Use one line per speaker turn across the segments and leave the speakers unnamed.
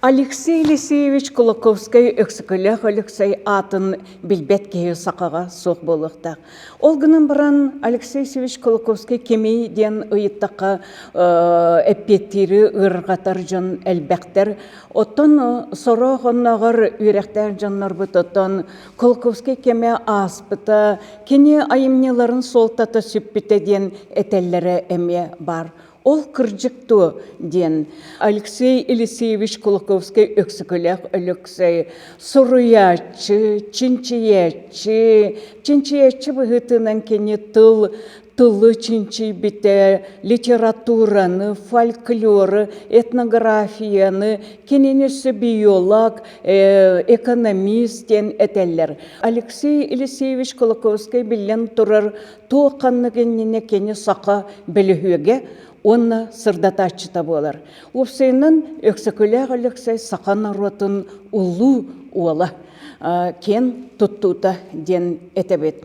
Алексей Елисеевич Кулаковскай Өксөкөлөөх Өлөксөй аатын билбэт киһи сахаҕа суох буолуохтаах. Ол гынан баран Алексей Елисеевич Кулаковскай кимий диэн ыйыттахха эппиэттиири ыарырҕатар дьон элбэхтэр. Оттон сорох оннооҕор үөрэхтээх дьоннорбут оттон Кулаковскай кэмэ ааспыта, кини айымньыларын суолтата сүппүтэ диэн этэллэрэ эмиэ баар. Ол кырдьык дуо? диэн Алексей Елисеевич Кулаковскай Өксөкөлөөх Өлөксөй суруйааччы, чинчийээччи, чинчийээччи быһыытынан кини тыл тылы чинчийбитэ, литератураны, фольклоры, этнографияны, кинини өссө биолог, экономист диэн этэллэр. Алексей Елисеевич Кулаковскай биллэн турар туох ханнык иннинэ кини саха бөлүһүөгэ уонна сырдатааччыта буолар. Уопсайынан Өксөкүлээх Өлөксөй саха норуотун улуу уола, киэн туттуута диэн этэбит.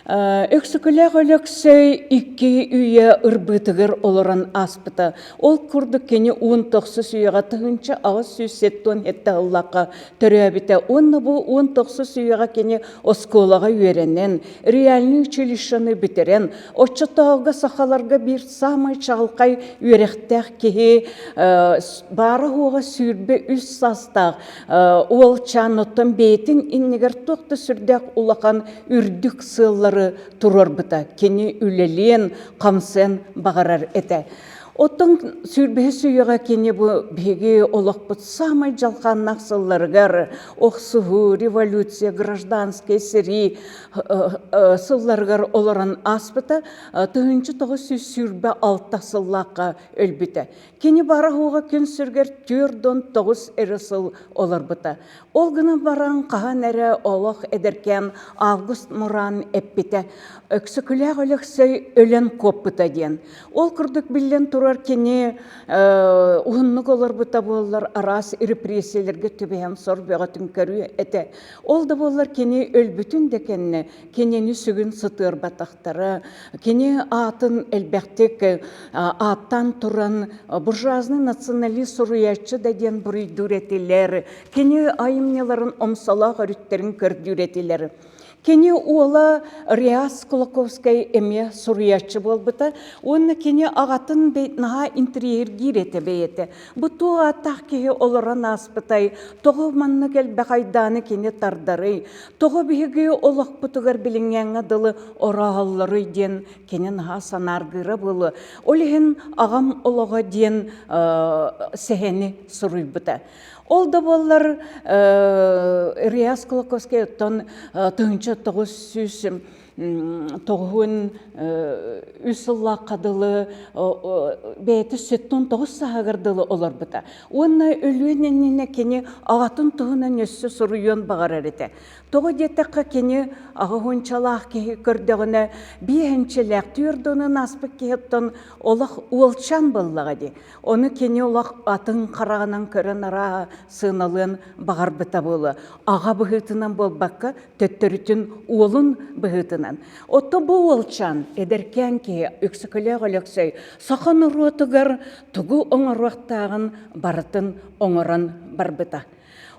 Өксөкүлээх Өлөксөй икки үйэ ырбыытыгар олорон ааспыта. Ол курдук кини уон тохсус үйэҕэ 1877 сыллаахха төрөөбүтэ уонна бу уон тохсус үйэҕэ кини оскуолаҕа үөрэнэн, реальный училищены бүтэрэн, оччотооҕуга сахаларга биир саамай чаҕылхай үөрэхтээх киһи баара-суоҕа 23 саастаах уолчаан оттон бэйэтин иннигэр туох да сүрдээх улахан үрдүк сыаллары туруорбута. Кини үлэлиэн, хамсыан баҕарар этэ. Оттон сүүрбэһис үйэҕэ кини бу биһиги олохпут саамай дьалхааннаах сылларыгар охсуһуу, революция, гражданскай сэрии сылларыгар олорон ааспыта 1926 сыллаахха өлбүтэ. Кини бара-суоҕа күн сиригэр 49 эрэ сыл олорбута. Ол гынан баран хаһан эрэ олох эдэркээн Август Муран эппитэ Өксөкүлээх Өлөксөй өлөн куоппута диэн. Ол курдук биллэн турар кини уһуннук олорбута буоллар араас репрессиялэргэ түбэһэн сор бөҕөтүн көрүө этэ. Ол да буоллар кини өлбүтүн да кэннэ кинини сүгүн сытыарбатахтара. Кини аатын элбэхтик ааттаан туран буржуазный националист суруйааччы да диэн буруйдуур этилэр. Кини айымньыларын омсолоох өрүттэрин көрдүүр этилэр. Кини уола Риас Кулаковскай эмиэ суруйааччы буолбута уонна кини аҕатын наһаа интириэһиргиир этэ бэйэтэ. Бу туох ааттаах киһи олорон ааспытай, тоҕо маннык элбэх айдааны кини тардарый, тоҕо биһиги олохпутугар билиҥҥээҥҥэ дылы орооһоллоруй диэн кини наһаа санааргыыра буолуо. Ол иһин аҕам олоҕо диэн сэһэни суруйбута. Ол да буоллар Риас Кулаковскай оттон 1900 тоҕуһун үс сыллаахха дылы бэйэтэ сэттэн тоҕус сааһыгар дылы олорбута. Уонна өлүөн иннинэ кини аҕатын туһунан өссө суруйуон баҕарар этэ. Тоҕо диэтэххэ кини аҕа уончалаах киһи көрдөҕүнэ биэһинчэлээх түөрт уонун ааспыт киһи оттон олох уолчаан буоллаҕа дии. Ону кини олох атын хараҕынан көрөн арааһа сыаналыан баҕарбыта буолуо. Аҕа быһыытынан буолбакка, төттөрүтүн уолун быһыытынан. Оттон бу уолчаан, эдэркээн киһи Өксөкөлөөх Өлөксөй саха норуотугар тугу оҥоруохтааҕын барытын оҥорон барбыта.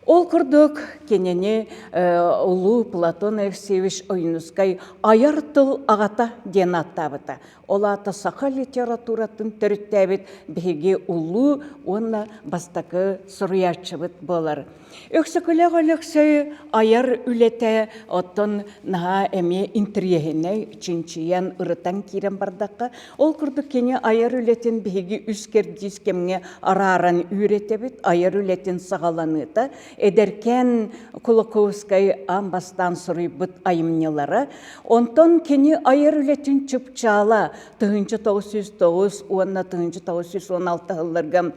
Ол курдук кинини улуу Платон Алексеевич Ойуунускай айар тыл аҕата диэн ааттаабыта. Ол аата саха литературатын төрүттээбит биһиги улуу уонна бастакы суруйааччыбыт буолар. Өксөкүлээх Өлөксөй айар үлэтэ оттон наһаа эмиэ интэриэһинэй, чинчийэн, ырытан киирэн бардахха, ол курдук кини айар үлэтин биһиги үс кэрдиис кэмҥэ арааран үөрэтэбит. Айар үлэтин саҕаланыыта эдэркээн Кулаковскай аан бастаан суруйбут айымньылара, онтон кини айар үлэтин чыпчаала 1909 уонна 1916 сылларга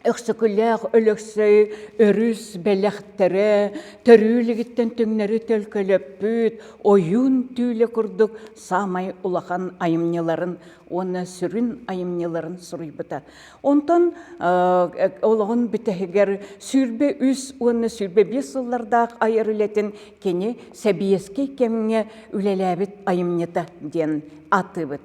Өксөкүлээх Өлөксөй өрүс бэлэхтэрэ төрүү илигиттэн түҥнэри төлкөлөппүт ойуун түүлэ курдук саамай улахан айымньыларын уонна сүрүн айымньыларын суруйбута. Онтон олоҕун бүтэһигэр 23 уонна 25 сыллардаах айар үлэтин кини сэбиэскэй кэмҥэ үлэлээбит айымньыта диэн ааттыыбыт.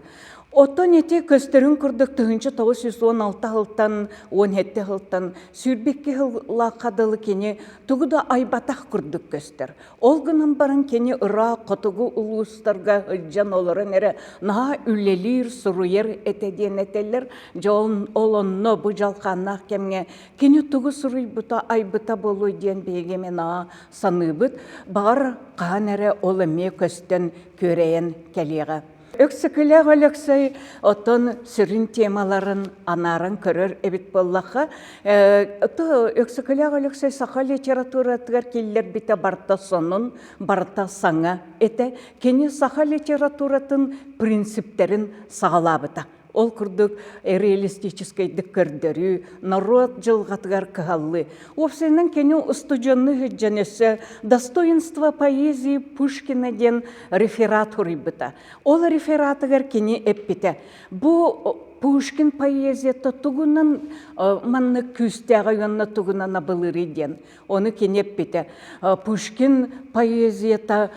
Оттон ити көстөрүн курдук 1916 сылтан 17 сылтан 22 сыллаахха дылы кини тугу да айбатах курдук көстөр. Ол гынан баран кини ыраах хотугу улуустарга сылдьан олорон эрэ наһаа үлэлиир, суруйар этэ диэн этэллэр. Дьэ ол онно бу дьалхааннаах кэмҥэ кини тугу суруйбута, айбыта буолуой диэн биһиги эмиэ наһаа саныыбыт. Баҕар хаһан эрэ ол эмиэ көстөн күөрэйэн кэлиэҕэ. Өксөкүлээх Өлөксөй оттон сүрүн темаларын анааран көрөр эбит буоллахха, Өксөкүлээх Өлөксөй саха литературатыгар киллэрбитэ барыта сонун, барыта саҥа этэ. Кини саха литературатын принциптэрин саҕалаабыта. Ол курдук реалистическайдык көрдөрүү, норуот дьылҕатыгар кыһаллыы. Уопсайынан кини устудьуоннуу сылдьан өссө «Достоинство поэзии Пушкина» диэн реферат суруйбута. Ол рефератыгар кини эппитэ, бу Пушкин поэзията тугунан маннык күүстээҕэ уонна тугунан абылыырый диэн. Ону кини эппитэ, Пушкин поэзията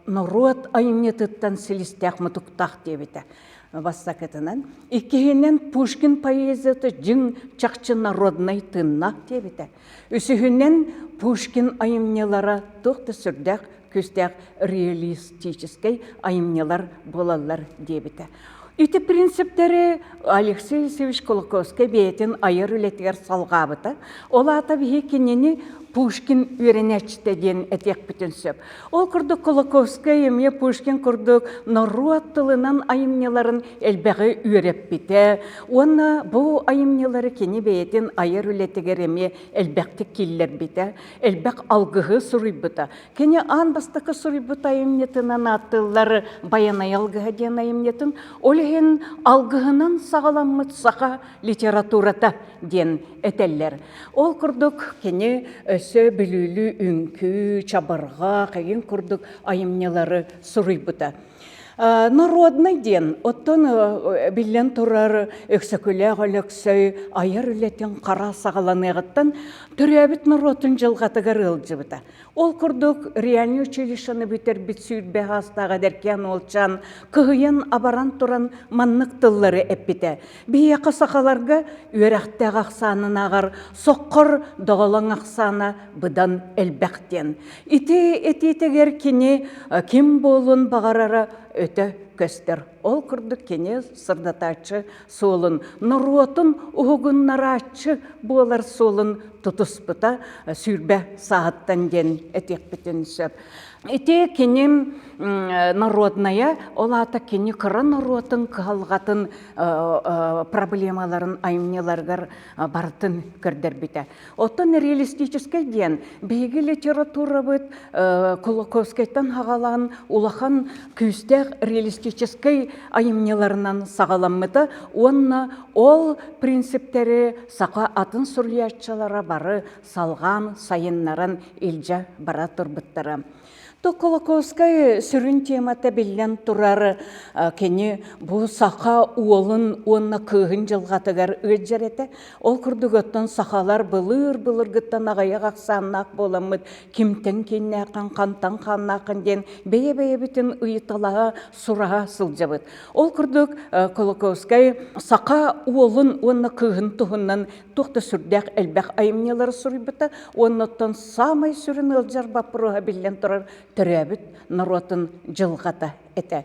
норуот айымньытыттан силистээх мутуктаах диэбитэ бастакытынан. Иккиһинэн Пушкин поэзията дьиҥ чахчы народнай тыыннаах диэбитэ. Үсүһүнэн Пушкин айымньылара туох да сүрдээх күүстээх реалистическай айымньылар буолаллар диэбитэ. Ити принциптэри Алексей Алексеевич Кулаковскай бэйэтин айар үлэтигэр салҕаабыта. Ол аата биһи кинини Пушкин үөрэнээччитэ диэн этиэхпитин сөп. Ол курдук Кулаковскай эмиэ Пушкин курдук норуот тылынан айымньыларын элбэҕи үөрэппитэ уонна бу айымньылары кини бэйэтин айар үлэтигэр эмиэ элбэхтик киллэрбитэ, элбэх алгыһы суруйбута. Кини аан бастакы суруйбут айымньытынан ааттыыллар Байанай алгыһа диэн айымньытын, ол иһин алгыһынан саҕаламмыт саха литературата диэн этэллэр. Ол курдук кини өссө Бүлүүлүү үҥкүү, чабырҕах эҥин курдук айымньылары суруйбута. Народнай диэн, оттон биллэн турар Өксөкүлээх Өлөксөй айар үлэтин хара саҕаланыаҕыттан төрөөбүт норуотун дьылҕатыгар ыалдьыбыта. Ол курдук реальный училищены бүтэрбит 20 саастаах эдэркээн уолчаан кыһыйан-абаран туран маннык тыллары эппитэ. Биһиэхэ сахаларга үөрэхтээх ахсаанынааҕар соххор доҕолоҥ ахсаана быдан элбэх диэн. Ити этиитигэр кини ким буолуон баҕарара өтө көстөр. Ол курдук кини сырдатааччы суолун, норуотун уһугуннарааччы буолар суолун тутуспута 20 сааһыттан диэн этиэхпитин сөп. Ити кини народная, ол аата кини кыра норуотун кыһалҕатын проблемаларын айымньыларыгар барытын көрдөрбүтэ. Оттон реалистическай диэн биһиги литературабыт Кулаковскайтан хаҕалаан улахан күүстээх реалистическай айымньыларынан саҕаламмыта уонна ол принциптэри саха атын суруйааччылара бары салҕаан сайыннаран илдьэ бара турбуттара. Кулаковскай сүрүн темата биллэн турар кини бу саха уолун уонна кыыһын дьылҕатыгар ыалдьар этэ. Ол курдук оттон сахалар былыр-былыргыттан аҕыйах ахсааннаах буоламмыт кимтэн кииннээххин, хантан хааннааххын диэн бэйэ-бэйэбитин ыйыталаһа, сураһа сылдьабыт. Ол курдук Кулаковскай саха уолун уонна кыыһын туһунан туох да сүрдээх элбэх айымньылары суруйбута уонна оттон саамай сүрүн ыалдьар боппуруоһа биллэн турар төрөөбүт норуотун дьылҕата этэ.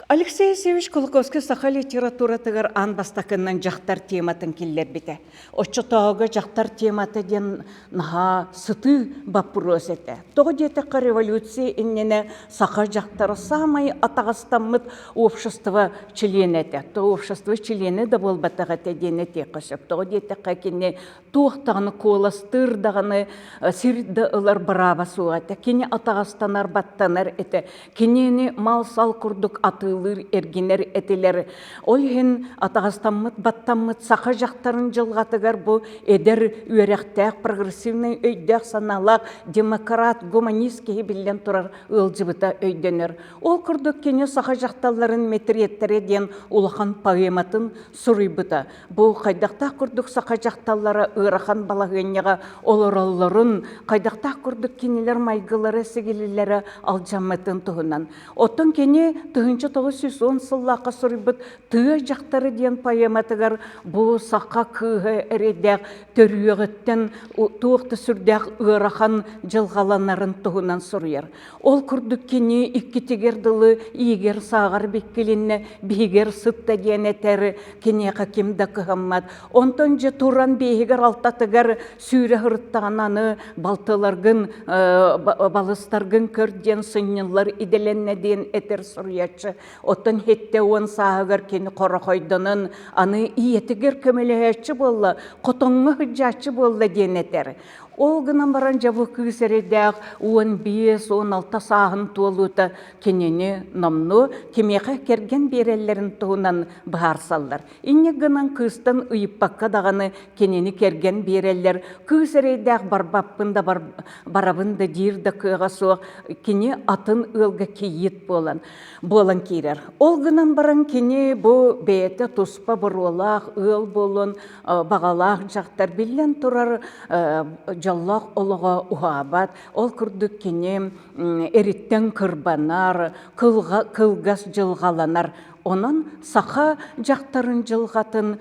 Алексей Алексеевич Кулаковский саха литературатыгар аан бастакыннан дьахтар тематын киллэрбитэ. Оччотооҕуга дьахтар темата диэн наһаа сытыы боппуруос этэ. Тоҕо диэтэххэ революция иннинэ саха дьахтара саамай атаҕастаммыт общество чилиэнэ этэ. То общество чилиэнэ да буолбатах этэ диэн этиэххэ сөп. Тоҕо диэтэххэ кини туох даҕаны куоластыыр даҕаны сир да ылар бырааба суох этэ. Кини атаҕастанар, баттанар этэ. Кинини мал-сал курдук атыылыыр, эргинэр этилэр. Ол иһин атаҕастаммыт, баттаммыт саха дьахтарын дьылҕатыгар бу эдэр үөрэхтээх, прогрессивнай өйдөөх-санаалаах демократ, гуманист киһи биллэн турар ыалдьыбыта өйдөнөр. Ол курдук кини саха дьахталларын мэтириэттэрэ диэн улахан поэматын суруйбута. Бу хайдахтаах курдук саха дьахталлара ыарахан балаһыанньаҕа олороллорун, хайдахтаах курдук кинилэр майгылара-сигилилэрэ алдьаммытын туһунан. Оттон кини 1900 1910 сыллаахха суруйбут «Тыа дьахтары» диэн поэматыгар бу саха кыыһа эрэйдээх төрүөҕүттэн туох да сүрдээх ыарахан дьылҕаланарын туһунан суруйар. Ол курдук кини иккитигэр дылы иигэр-сааҕар биккилиннэ, биһигэр сытта диэн этэр, киниэхэ ким да кыһаммат. Онтон дьэ туран биэһигэр алтатыгар сүүрэ сырыттаҕына аны балтыларгын, балыстаргын көр диэн сынньыллар идэлэннэ диэн этэр суруйааччы. Оттон 70 сааһыгар кини хорохойдонон аны ийэтигэр көмөлөһөөччү буолла, хотоҥҥо сылдьааччы буолла диэн этэр. Ол гынан баран дьэ бу кыыс эрэйдээх 15-16 сааһын туолуута кинини номнуо кимиэхэ кэргэн биэрэллэрин туһунан быһаарсаллар. Инньэ гынан кыыстан ыйыппакка даҕаны кинини кэргэн биэрэллэр. Кыыс эрэйдээх барбаппын да барабын да диир да кыаҕа суох кини атын ыалга кийиит буолан буолан киирэр. Ол гынан баран кини бу бэйэтэ туспа боруолаах ыал буолуон баҕалаах дьахтар биллэн турар дьоллоох олоҕо уһаабат. Ол курдук кини эриттэн кырбанар, кылгас дьылҕаланар. Онон саха дьахтарын дьылҕатын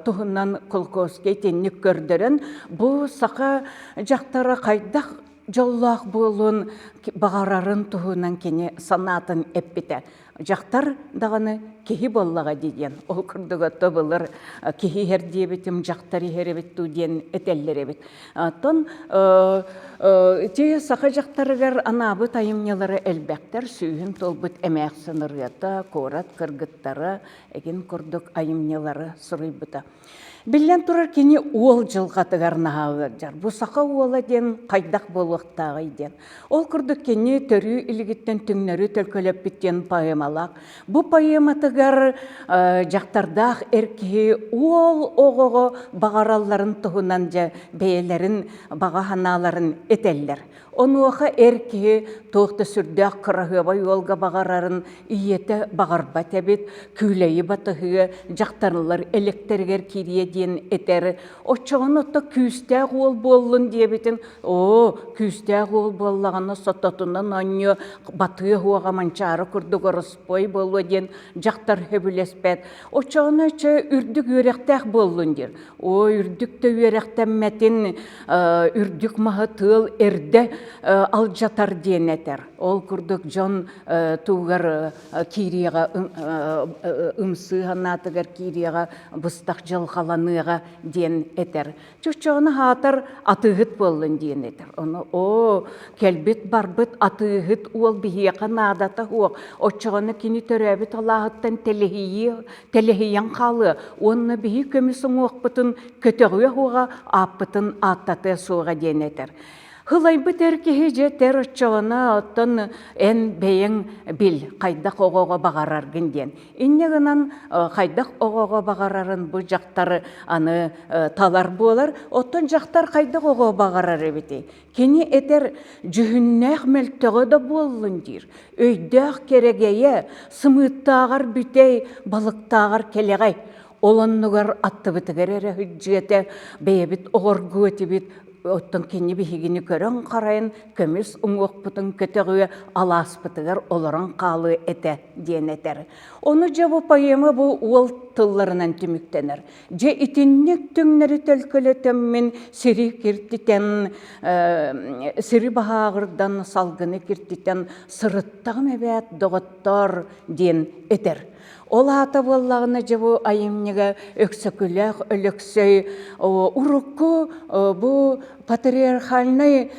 туһунан Кулаковскай итинник көрдөрөн, бу саха дьахтара хайдах дьоллоох буолуон баҕарарын туһунан кини санаатын эппитэ. Дьахтар даҕаны киһи буоллаҕа дии диэн. Ол курдук ото былыр киһи иһэр диэбитим, дьахтар иһэр эбит дуу диэн этэллэр эбит. Оттон ити саха дьахтарыгар анаабыт айымньылара элбэхтэр. Сүүһүн туолбут эмээхсин ырыата, куорат кыргыттара эгин курдук айымньылары суруйбута. Биллэн турар, кини уол дьылҕатыгар наһаа ыалдьар. Бу саха уола диэн хайдах буолуохтааҕый диэн. Ол курдук кини төрүү илигиттэн түҥнэри төлкөлөппүт диэн поэмалаах. Бу поэматыгар дьахтардаах эр киһи уол оҕоҕо баҕаралларын туһунан дьэ бэйэлэрин баҕа санааларын этэллэр. Онуоха эр киһи туох да сүрдээх кыраһыабай уолга баҕарарын ийэтэ баҕарбат эбит, күүлэйи батыһыа, дьахтарлар элэктэригэр киириэ диэн этэр. Оччоҕуна ото күүстээх уол буоллун диэбитин, оо, күүстээх уол буоллаҕына сототунан оонньуо, батыа уоҕа манчаары курдук ороспуой буолуо диэн дьахтар сөбүлэспэт. Оччоҕуна чэ үрдүк үөрэхтээх буоллун диир. Ой, үрдүк да үөрэхтэммэтин, үрдүк маһы тыал эрдэ алдьатар диэн этэр. Ол курдук дьон тугар киириэҕэ ымсыы санаатыгар киириэҕэ быстах дьылҕаланыаҕа диэн этэр. Чоччоҕуна хаатар атыыһыт буоллун диэн этэр. Ону оо, кэлбит барбыт атыыһыт уол биһиэхэ наадата суох. Оччоҕуна кини төрөөбүт алааһыттан тэлэһийиэ тэлэһийэн хаалыа уонна биһи көмүс уҥуохпутун көтөҕүө суоҕа, ааппытын ааттатыа суоҕа диэн этэр. Һылайбыт эр киһи дьэ этэр оччоҕуна оттон эн бэйэҥ бил хайдах оҕоҕо баҕараргын диэн. Инньэ гынан хайдах оҕоҕо баҕарарын бу дьахтар аны талар буолар. Оттон дьахтар хайдах оҕо баҕарар эбитий? Кини этэр дьүһүннээх мөлтөҕө да буоллун диир, өйдөөх кэрэгэйэ, сымыыттааҕар бүтэй, балыктааҕар кэлэҕэй. Ол оннугар аттыбытыгар эрэ сылдьыа бэйэбит оҕоргуо этибит, оттон кини биһигини көрөн-харайан көмүс уҥуохпутун көтөҕүө, алааспытыгар олорон хаалыа этэ диэн этэр. Ону дьэ бу поэма бу уол тылларынан түмүктэнэр. Дьэ итинник түҥнэри төлкөлөтөммүн сири киртитэн, сири баһааҕырдан, салгыны киртитэн сырыттаҕым эбээт, доҕоттоор диэн этэр. Ол аата буоллаҕына дьэ бу айымньыга Өксөкүлээх Өлөксөй урукку бу патриархальнай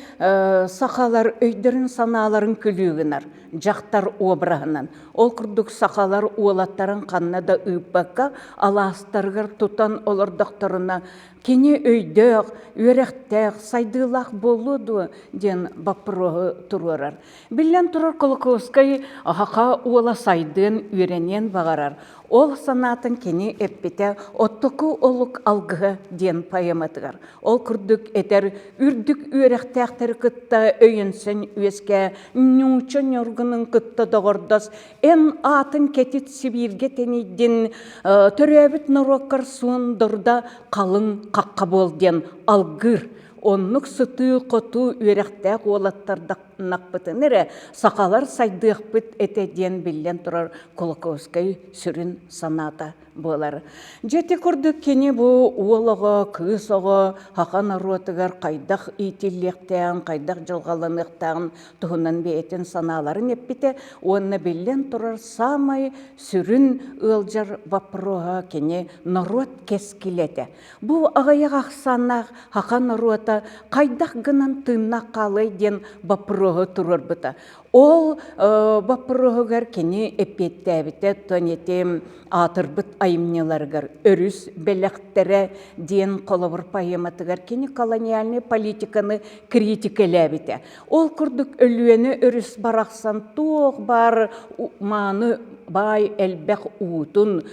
сахалар өйдөрүн-санааларын күлүү гынар дьахтар обраһынан. Ол курдук сахалар уолаттарын ханна да ыыппакка алаастарыгар тутан олордохторуна кини өйдөөх, үөрэхтээх, сайдыылаах буолуо дуо диэн боппуруоһу туруорар. Биллэн турар Кулаковскай саха уола сайдыан, үөрэниэн баҕарар. Ол санаатын кини эппитэ «Оттоку олук алгыһа» диэн поэматыгар. Ол курдук этэр үрдүк үөрэхтээхтэри кытта өйөнсөн үөскээ, ньууча ньургунун кытта доҕордос, эн аатын кэтит Сибииргэ тэнийдин, төрөөбүт норуоккар суон дорда халыҥ хахха буол диэн алгыыр. Оннук сытыы-хотуу үөрэхтээх уолаттардах салайыннахпытына эрэ сахалар сайдыахпыт этэ диэн биллэн турар Кулаковскай сүрүн санаата буолар. Дьэ ити курдук кини бу уол оҕо, кыыс оҕо саха норуотугар хайдах иитиллиэхтээҕин, хайдах дьылҕаланыахтааҕын туһунан бэйэтин санааларын эппитэ уонна биллэн турар саамай сүрүн ыалдьар боппуруоһа кини норуот кэскилэ этэ. Бу аҕыйах ахсааннаах саха норуота хайдах гынан тыыннаах хаалыай диэн боппуруоһу туруорбута. Ол боппуруоһугар кини эппиэттээбитэ Тонити аатырбыт айымньыларыгар «Өрүс бэлэхтэрэ» диэн холобур поэматыгар кини колониальнай политиканы критикэлээбитэ. Ол курдук Өлүөнэ өрүс барахсан туох баар мааны баай элбэх уутун,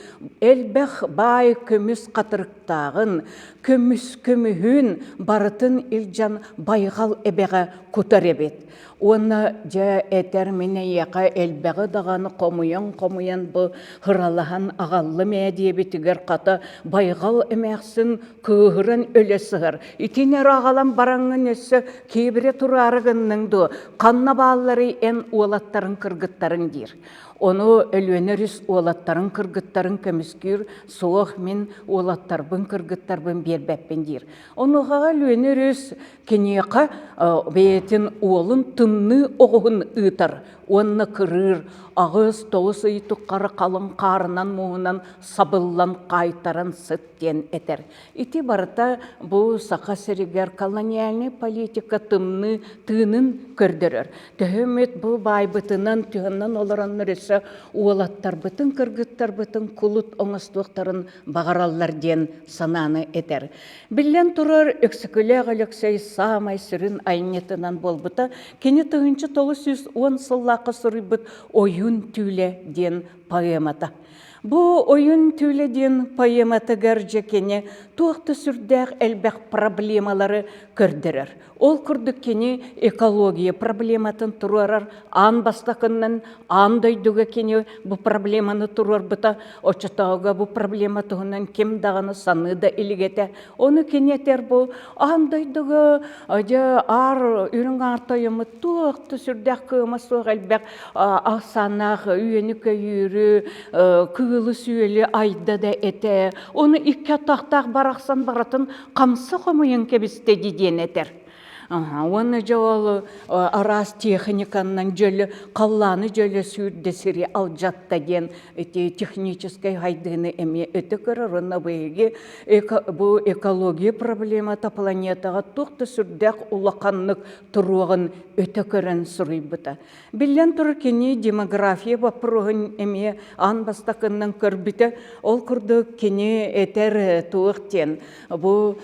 элбэх баай көмүс хатырыктааҕын, көмүс көмүһүн барытын илдьэн байҕал эбэҕэ кутар эбит. Уонна дьэ этэр мин эйиэхэ элбэҕи даҕаны хомуйан-хомуйан бу ыралаһан аҕаллым ээ диэбитигэр хата байҕал эмээхсин кыыһыран өлө сыһар. Итини эрэ аҕалан бараҥҥын өссө киэбирэ тураары гынныҥ дуо? Ханна баалларый эн уолаттарыҥ кыргыттарыҥ диир. Ону Өлүөнэ өрүс уолаттарын кыргыттарын көмүскүүр суох мин уолаттарбын кыргыттарбын биэрбэппин диир. Онуохаҕа Өлүөнэ өрүс Киниэхэ бэйэтин уолун тымныы оҕуһун ыытар уонна кырыыр 8-9 ый тухары халыҥ хаарынан-мууһунан сабыллан хаайтаран сыт диэн этэр. Ити барыта бу Саха сиригэр колониальнай политика тымныы тыынын көрдөрөр. Төһө эмит бу баайбытынан түһэнэн олороннор өссө уолаттарбытын, кыргыттарбытын кулут оҥостуохтарын баҕараллар диэн санааны этэр. Биллэн турар, Өксөкүлээх Өлөксөй саамай сүрүн айымньытынан буолбута кини 1910 сыллаахха суруйбут «Ойуун түүлэ» диэн поэмата. Бу «Ойуун түүлэ» диэн поэматыгар дьэ кини туох да сүрдээх элбэх проблемалары көрдөрөр. Ол курдук кини экология проблематын туруорар аан бастакыннан аан дойдуга кини бу проблеманы туруорбута оччотооҕуга бу проблема туһунан ким даҕаны саныы да илик этэ. Ону кини этэр бу аан дойдуга дьэ аар үрүҥ аар тойоммут туох да сүрдээх кыама суох элбэх ахсааннаах үөнү-көйүүрү кыылы-сүөлү айда да этэ. Ону икки атахтаах барахсан барытын хамса хомуйан кэбистэ дии диэн этэр. Уонна дьэ ол араас техниканнан дьөлө халлааны дьөлө сүүрдэ сири алдьатта диэн ити техническэй хайдыыны эмиэ өтө көрөр уонна биһиги бу экология проблемата планетаҕа туох да сүрдээх улаханнык туруоҕун өтө көрөн суруйбута. Биллэн турар кини демография боппуруоһун эмиэ аан бастакыннан көрбүтэ. Ол курдук кини этэр туох диэн бу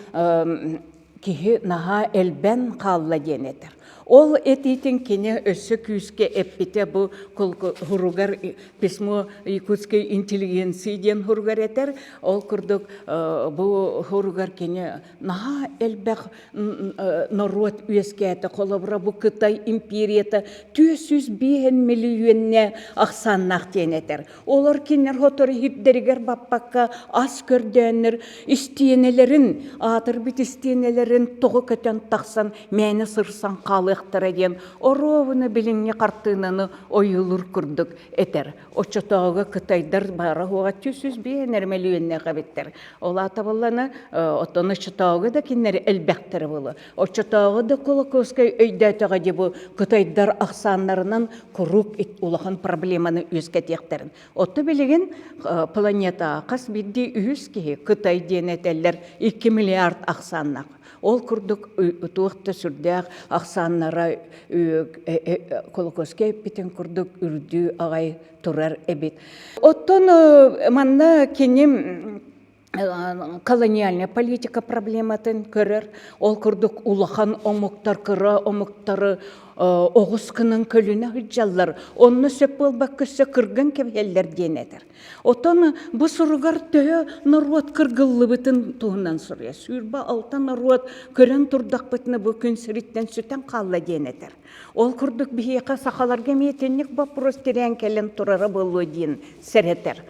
киһи наһаа элбэн хаалла диэн этэр. Ол этиитин кини өссө күүскэ эппитэ бу хуругар письмо якутской интеллигенции диэн хуругар этэр. Ол курдук бу хуругар кини наһаа элбэх норуот үөскээтэ. Холобура, бу Кытай империята 405 миллионне ахсааннаах диэн этэр. Олор кинилэр хотору иһирдэригэр баппакка ас көрдөөннөр истиэнэлэрин, аатырбыт истиэнэлэрин тоҕо көтөн тахсан мээнэ сырсан хаалыахтара диэн оруобуна билиҥҥи хартыынаны ойуулуур курдук этэр. Оччотооҕуга кытайдар баара-суоҕа 305 мөлүйүөннээх эбиттэр. Ол аата буоллана, оттон оччотооҕуга да кинилэр элбэхтэрэ буолуо. Оччотооҕу да Кулаковскай өйдөөтөҕө дии бу кытайдар ахсааннарынан куруук улахан проблеманы үөскэтиэхтэрин. Отто билигин планета хас биирдии үһүс киһи Кытай диэн этэллэр 2 миллиард ахсааннаах. Ол курдук туох да сүрдээх ахсааннара Кулаковскай эппитин курдук үрдүү аҕай турар эбит. Оттон манна кини колониальная политика проблематын көрөр. Ол курдук улахан омуктар кыра омуктары оҕус гынан көлүнэ сылдьаллар. Онно сөп буолбакка өссө кырган кэбиһэллэр диэн этэр. Оттон бу суругар төһө норуот кыргыллыбытын туһунан суруйар. 26 норуот көрөн турдахпытына бу күн сириттэн сүтэн хаалла диэн этэр. Ол курдук биһиэхэ сахаларга эмиэ итинник боппуруос тирээн кэлэн турара буолуо диэн сэрэтэр.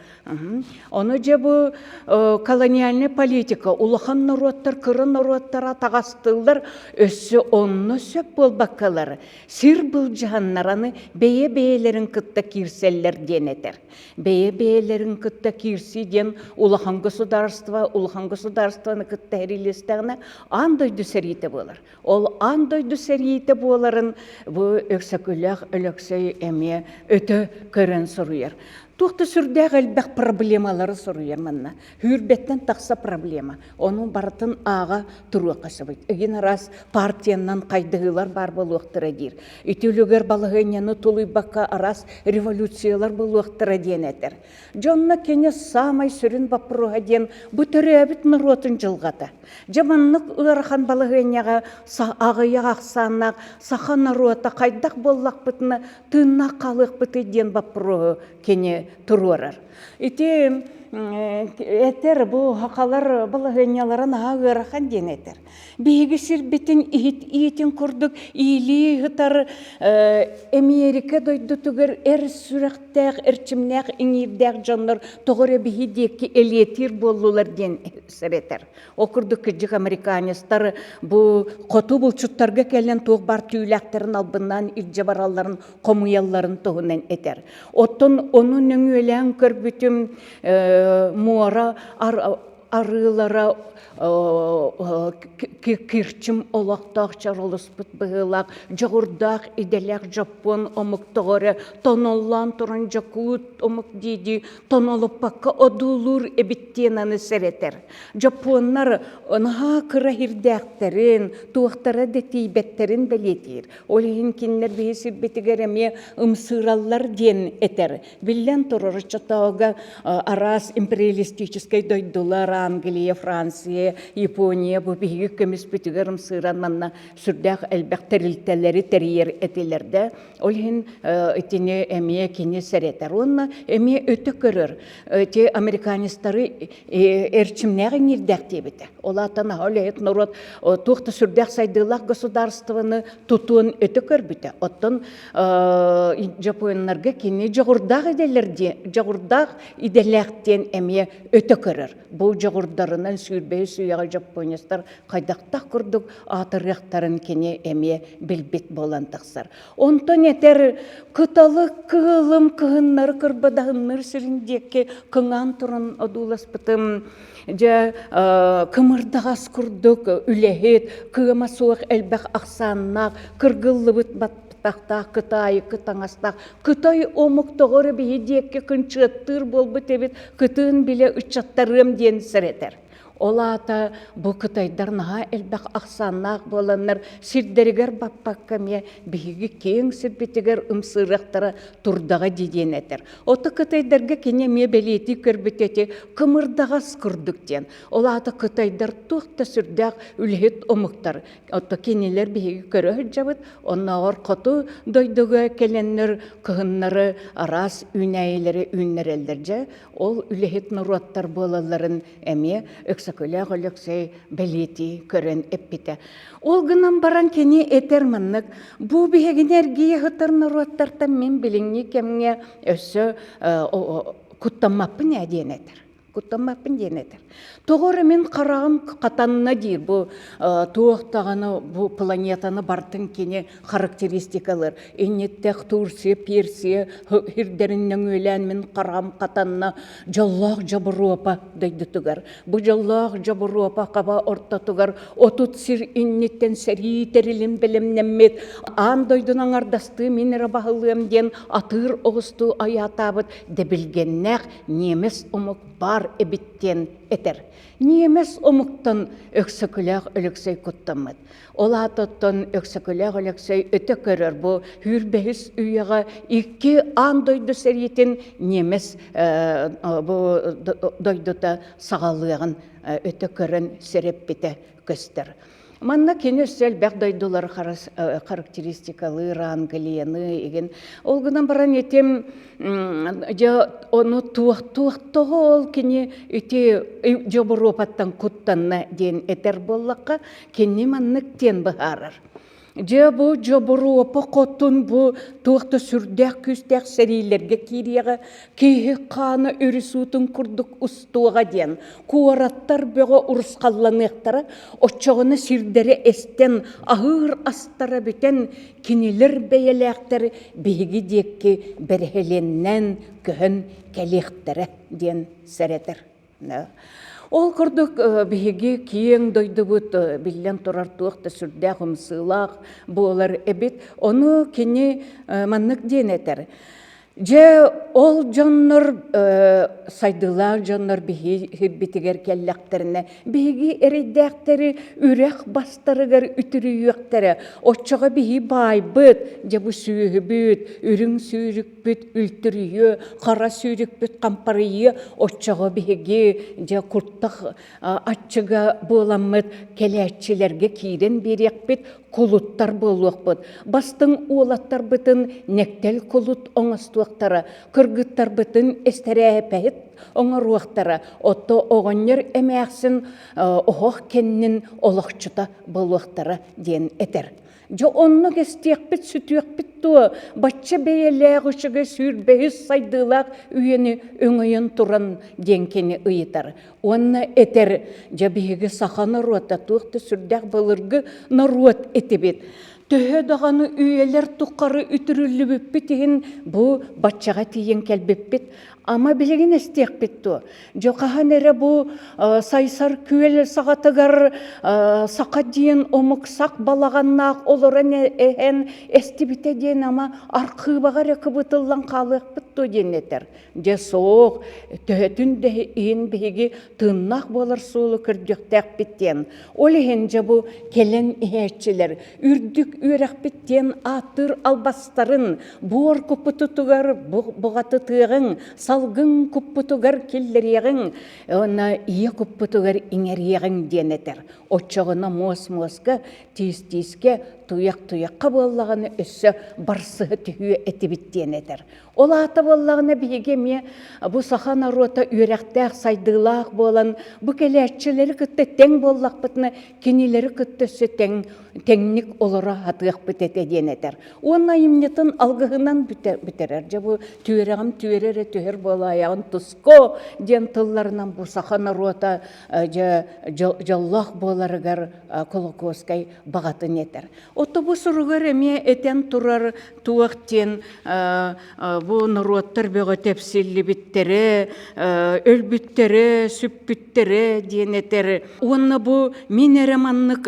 Ону дьэ бу колониальная. Колониальнай политика улахан норуоттар кыра норуоттара атаҕастыыллар, өссө онно сөп буолбаккалар, сир былдьаһаннар аны бэйэ-бэйэлэрин кытта киирсэллэр диэн этэр. Бэйэ-бэйэлэрин кытта киирсии диэн улахан государство улахан государствоны кытта сэриилэстэҕинэ аан дойду сэриитэ буолар. Ол аан дойду сэриитэ буоларын бу Өксөкүлээх Өлөксөй эмиэ өтө көрөн суруйар. Туох да сүрдээх элбэх проблемалары суруйар манна. Сүүрбэттэн тахса проблема. Ону барытын ааҕа туруохха сөбүй. Ыгин араас партиянан хайдыһыылар баар буолуохтара диир. Ити үлүгэр балаһыанньаны тулуйбакка араас революциялар буолуохтара диэн этэр. Дьонно кини саамай сүрүн боппуруоһа диэн бу төрөөбүт норуотун дьылҕата. Дьэ маннык ыарахан балаһыанньаҕа аҕыйах ахсааннаах саха норуота хайдах буоллахпытына тыыннаах хаалыахпытый диэн боппуруоһу кини туруорар. Ити этэр бу сахалар балаһыанньалара наһаа ыарахан диэн этэр. Биһиги сирбитин иһит иитин курдук иилии сытар Эмиэрикэ дойдутугар эр сүрэхтээх, эрчимнээх, иҥиирдээх дьоннор тоҕо эрэ биһи диэки элиэтиир буоллулар диэн сэрэтэр. Ол курдук кырдьык американецтар бу хоту булчуттарга кэлэн туох баар түүлээхтэрин албыннаан илдьэ баралларын хомуйалларын туһунан этэр. Оттон ону нөҥүөлээн көрбүтүм муора арыылара кирчим олохтоох чоролуспут быһыылаах дьоҕурдаах идэлээх дьоппуон омук тоҕо эрэ тоноллоон туран дьокуут омук дии-дии тонолуппакка одуулуур эбит диэн аны сэрэтэр. Дьоппуоннар наһаа кыра иһирдээхтэрин, туохтара да тиийбэттэрин бэлиэтиир. Ол иһин кинилэр биһи сирбитигэр эмиэ ымсыыраллар диэн этэр. Биллэн турар, оччотооҕуга араас империалистическай дойдулар Англия, Франция, Япония бу биһиги көмүспүтүгэр ымсыыран манна сүрдээх элбэх тэрилтэлэри тэрийэр этилэр да. Ол иһин итини эмиэ кини сэрэтэр уонна эмиэ өтө көрөр. Ити американецтары эрчимнээх иҥиирдээх диэбитэ. Ол аата наһаа үлэһит норуот туох да сүрдээх сайдыылаах государствоны тутуон өтө көрбүтэ. Оттон дьоппуоннарга кини дьоҕурдаах идэлэр диэн дьоҕурдаах идэлээх диэн эмиэ өтө көрөр. Бу дьоҕурдарынан сүүрбэһис үйэҕэ дьоппуонецтар хайдахтаах курдук аатырыахтарын кини эмиэ билбит буолан тахсар. Онтон этэр кыталык кыылым кыһыннары кырбадаһынныр сирин диэки кыҥаан туран одууласпытым дьэ кымырдаҕас курдук үлэһит кыама суох элбэх ахсааннаах кыргыллыбыт баттахтаах кытаайыкы таҥастаах кытай омук тоҕо эрэ биһи диэки кынчыаттыыр буолбут эбит кытыын билэ ыччаттарыам диэн сэрэтэр Ол аата бу кытайдар наһаа элбэх ахсааннаах буоланнар сирдэригэр баппакка эмиэ биһиги киэҥ сирбитигэр ымсыырыахтара турдаҕа дии диэн этэр. Ото кытайдарга кини эмиэ бэлиэтии көрбүт эти кымырдаҕас курдук диэн. Ол аата кытайдар туох да сүрдээх үлэһит омуктар. Ото кинилэр биһиги көрө сылдьабыт. Оннооҕор хоту дойдуга кэлэннэр кыһыннары араас үүнээйилэри үүннэрэллэр дьэ. Ол үлэһит норуоттар буолалларын эмиэ Өксөкүлээх Өлөксөй бэлиэтии көрөн эппитэ. Ол гынан баран кини этэр маннык, бу биһигини эргийэ сытар норуоттартан мин билиҥҥи кэмҥэ өссө куттаммаппын ээ диэн этэр. Куттаммаппын диэн этэр. Тоҕо эрэ мин хараҕым хатанна диир бу туох даҕаны бу планетаны бартын кини характеристикалар инниттэх Турция, Персия сирдэрин нөҥүөлээн мин хараҕым хатанна дьоллоох Дьобуруопа дойдутугар. Бу дьоллоох Дьобуруопа хаба ортотугар 30 сир инниттэн сэрии тэрилин бэлэмнэммит аан дойдуну аҥардастыы мин эрэ баһылыам диэн атыыр оҕустуу айаатаабыт дэбилгэннээх немец омук баар эбит диэн этэр. Немец омуктан Өксөкүлээх Өлөксөй куттаммыт. Ол аатыттан Өксөкүлээх Өлөксөй өтө көрөр бу сүүрбэһис үйэҕэ икки аан дойду сэриитин немец бу дойдута саҕалыаҕын өтө көрөн сэрэппитэ көстөр. Манна кини өссө элбэх дойдулары характеристикалыыр Англияны игин. Ол гынан баран этим дьэ ону туох туох тоҕо ол кини ити Дьобуруопаттан куттанна диэн этэр буоллахха кини маннык диэн быһаарар. Дьэ бу Дьобуруопа хотун бу туох да сүрдээх күүстээх сэриилэргэ киириэҕэ, киһи хаана өрүс уутун курдук устуоҕа диэн, куораттар бөҕө урусхалланыахтара, оччоҕуна сирдэрэ эстэн, аһыыр астара бүтэн, кинилэр бэйэлээхтэр биһиги диэки бэрэһэлиэннээн көһөн кэлиэхтэрэ диэн сэрэтэр. Ол курдук биһиги киэҥ дойдубут биллэн турар туох да сүрдээх ымсыылаах буолар эбит. Ону кини маннык диэн этэр. Дьэ, ол дьоннор сайдыылаах дьоннор биһиги кэллэхтэринэ, биһиги эрэйдээхтэри үрэх бастарыгар үтүрүйүөхтэрэ. Оччоҕо биһи баайбыт, дьэ бу сүөһүбүт, үрүҥ сүүрүк үлтүрүкпүт үлтүрүйүө, хара сүүрүкпүт хампарыйыа, оччоҕо биһиги дьэ куртах аччыга буоламмыт кэлээччилэргэ киирэн биэриэхпит, кулуттар буолуохпут. Бастыҥ уолаттарбытын нэктэл кулут оҥостуохтара, кыргыттарбытын эстэрээпэһит оҥоруохтара, отто оҕонньор эмээхсин оһох кэннин олохчута буолуохтара диэн этэр. Дьэ оннук эстиэхпит, сүтүөхпүт дуо, бачча бэйэлээх үчүгэй сүүрбэһис сайдыылаах үйэни өҥөйөн туран диэн кини ыйытар. Уонна этэр, дьэ биһиги саха норуота туох да сүрдээх былыргы норуот этибит. Төһө даҕаны үйэлэр тухары үтүрүллүбүппүт иһин бу баччаҕа тиийэн кэлбиппит. Ама билигин эстиэхпит дуо? Дьэ хаһан эрэ бу Сайсар күөл саҕатыгар саха диэн омук сах балаҕаннаах олорон эһэн эстибитэ диэн ама архыыбаҕа эрэ кыбытыллан хаалыахпыт дуо диэн этэр. Дьэ суох, төһөтүн да иһин биһиги тыыннаах буолар суолу көрдүөхтээхпит диэн. Ол иһин дьэ бу кэлэн иһээччилэр үрдүк үөрэхпит диэн ааттыыр албастарын буор куппутутугар буҕатытыаҕыҥ, салгын куппутугар киллэриэҕиҥ уонна ийэ куппутугар иҥэриэҕиҥ диэн этэр. Оччоҕуна муос-муоска, тиис-тиискэ, туйах-туйахха буоллаҕына өссө барсыһа түһүө этибит диэн этэр. Ол аата буоллаҕына биһиги эмиэ бу саха норуота үөрэхтээх, сайдыылаах буолан бу кэлээччилэри кытта тэҥ буоллахпытына кинилэри кытта өссө тэҥ тэҥник олоро сатыахпыт этэ диэн этэр. Уонна айымньытын алгыһынан бүтэрэр. Дьэ бу түөрэҕим түөрэ эрэ түһэр буолаайаҕын туско диэн тылларынан бу саха норуота дьэ дьоллоох буоларыгар Кулаковскай баҕатын этэр. Ото бу суругар эмиэ этэн турар туох диэн бу норуоттар бөҕө тэпсиллибиттэрэ, өлбүттэрэ, сүппүттэрэ диэн этэр. Уонна бу мин эрэ маннык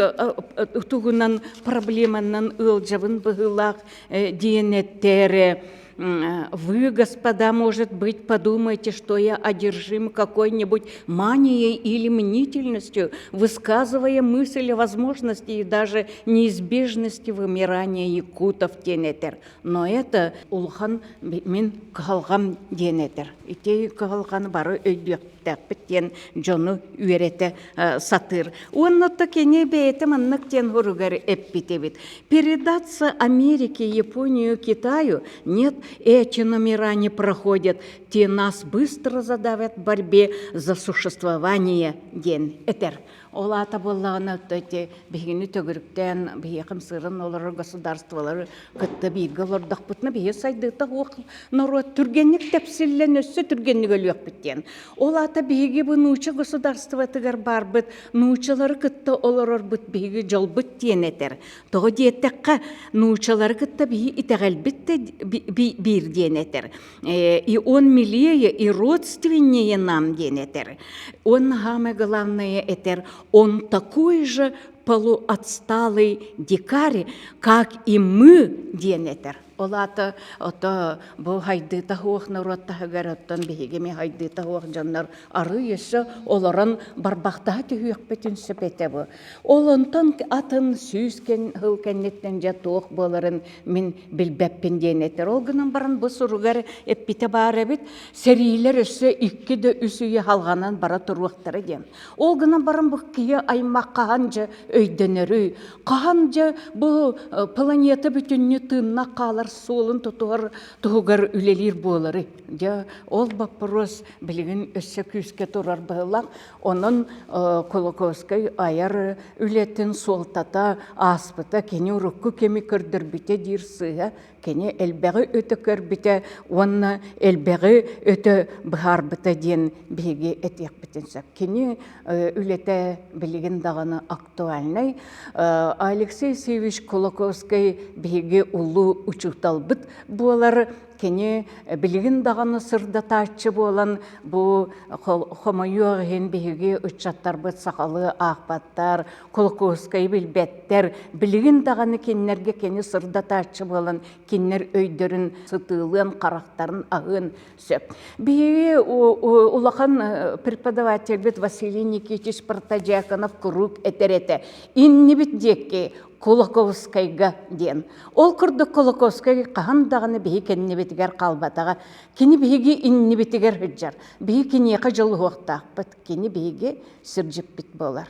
тугунан проблеманан ыалдьабын быһыылаах диэн этэр. Вы, господа, может быть, подумаете, что я одержим какой-нибудь манией или мнительностью, высказывая мысль о возможности и даже неизбежности вымирания якутов диэн этэр. Но это улахан мин кыһалҕам диэн этэр. Ити кыһалҕаны бары өйдүөхтээхпит диэн дьону үөрэтэ сатыыр. Уонна то кини бэйэтэ маннык диэн хоругар эппит эбит. Передаться Америке, Японию, Китаю? Нет, эти номера не проходят. Те нас быстро задавят в борьбе за существование диэн этэр. Ол аата буоллаҕына эти биһигини төгүрүктээн биһиэхэм сырын олорор государстволары кытта бииргэ олордохпутуна биһи сайдыыта суох норуот түргэнник тэпсиллэн өссө түргэнник өлүөхпүт диэн. Ол аата биһиги бу нууча государствотыгар баарбыт нуучалары кытта олорорбут биһиги дьолбут диэн этэр. Тоҕо диэтэххэ, нуучалары кытта биһи итэҕэлбит да биир диэн этэр. И он милее, и родственнее нам диэн этэр. Он самое главное этэр, он такой же полуотсталый дикарь, как и мы диэн этэр. Ол аата ото бу хайдыыта суох норуот таһыгар оттон биһиги эмиэ хайдыыта суох дьоннор арыы өссө олорон барбахтаһа түһүөхпүтүн сөп этэ бу. Ол онтон атын сүүс сыл кэнниттэн дьэ туох буоларын мин билбэппин диэн этэр. Ол гынан баран бу суругар эппитэ баар эбит, сэриилэр өссө икки да үс үйэ халҕанан бара туруохтара диэн. Ол гынан баран бу киһи аймах хаһан дьэ өйдөнөрүй, хаһан дьэ бу планета бүтүннүү тыыннах хаалар. хаалар суолун тутуһар туһугар үлэлиир буоларый? Дьэ, ол боппуруос билигин өссө күүскэ турар быһыылаах. Онон Кулаковскай айар үлэтин суолтата ааспыта, кини урукку кэми көрдөрбүтэ диир сыыһа. Кини элбэҕи өтө көрбүтэ уонна элбэҕи өтө быһаарбыта диэн биһиги этиэхпитин сөп. Кини үлэтэ билигин даҕаны актуальнай. Алексей Севич Кулаковскай биһиги улуу учууталбыт буолар. Кини билигин даҕаны сырдатааччы буолан, бу хомойуох иһин биһиги ыччаттарбыт сахалыы аахпаттар, Кулаковскайы билбэттэр. Билигин даҕаны кинилэргэ кини сырдатааччы буолан, кинилэр өйдөрүн сытыылыан, харахтарын аһыан сөп. Биһиги улахан преподавательбит Василий Никитич Протодьяконов куруук этэр этэ. Иннибит диэки Кулаковскайга диэн. Ол курдук Кулаковскай хаһан даҕаны биһи кэннибитигэр хаалбатаҕа. Кини биһиги иннибитигэр сылдьар. Биһи киниэхэ дьолуһуохтаахпыт. Кини биһиги сирдьиппит буолар.